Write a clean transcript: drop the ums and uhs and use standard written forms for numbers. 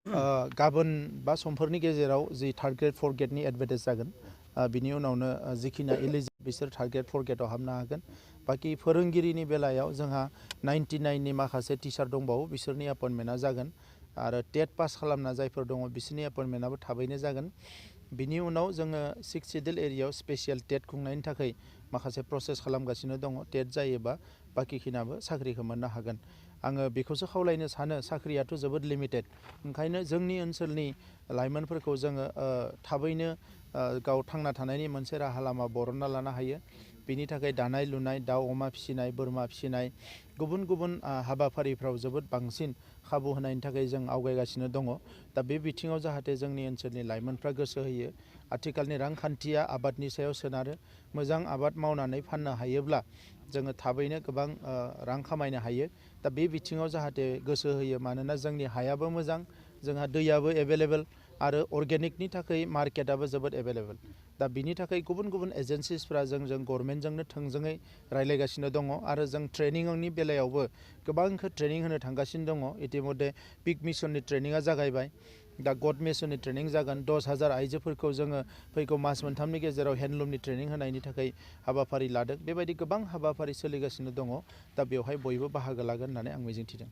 गाबोन बा समफोरनि गेजेराव जि थार्ड ग्रेड फर्थ ग्रेडनि एडभार्टाइज जागोन बिनि उनावनो जिखिनि एलिजिबल बिसोर थार्ड ग्रेड फर्थ ग्रेडआव हाबनो हागोन बाखि फोरोंगिरिनि बेलायाव जोंहा 99नि माखासे टिचार दंबावो बिसोरनि एपइन्टमेन्टआ जागोन आरो टेट पास खालामना जायफोर दङ बिसोरनि एपइन्टमेन्टआबो थाबैनो जागोन बिनि उनाव जोङो 6 सिडिउल एरियायाव स्पेसियेल टेट खुंनायनि थाखाय माखासे प्रसेस खालामगासिनो दङ टेट जायोबा बाखिखिनाबो साख्रिखौ मोननो हागोन आङो बेखौसो खावलायनो सानो साख्रियाथ' जोबोद लिमिटेड ओंखायनो जोंनि ओनसोलनि लाइमोनफोरखौ जोङो थाबैनो गाव थांना थानायनि मोनसे राहा लामा बरनना लानो हायो बिनि थाखाय दानाय लुनाय दाउ अमा फिसिनाय बोरमा फिसिनाय गुबुन गुबुन हाबाफारिफ्राव जोबोद बांसिन खाबु होनायनि थाखाय जों आवगायगासिनो दङ दा बे बिथिङाव जाहाथे जोंनि ओनसोलनि लाइमोनफ्रा गोसो होयो आथिखालनि रांखान्थिया आबादनि सायाव सोनारो मोजां आबाद मावनानै फाननो हायोब्ला जोङो थाबैनो गोबां रां खामायनो हायो दा बे बिथिङाव जाहाथे गोसो होयो मानोना जोंनि हायाबो मोजां जोंहा दैयाबो एभेलेबेल आरो अर्गेनिकनि थाखाय मार्केटआबो जोबोद एभेलेबेल दा बिनि थाखाय गुबुन गुबुन एजेन्सिसफ्रा जों गभर्नमेन्टजोंनो थोंजोङै रायज्लायगासिनो दङ आरो जों ट्रेनिंनि बेलायावबो गोबांखौ ट्रेनिं होनो थांगासिनो दङ इतिमध्य पिक मिशननि ट्रेनिङा जागायबाय दा गड मिशननि ट्रेनिं जागोन 10,000 आइजोफोरखौ जोङो फैगौ मास मोनथामनि गेजेराव हेन्डलुमनि ट्रेनिं होनायनि थाखाय हाबाफारि लादों बेबायदि गोबां हाबाफारि सोलिगासिनो दङ दा बेवहाय बयबो बाहागो लागोन होननानै आं मिजिंथिदों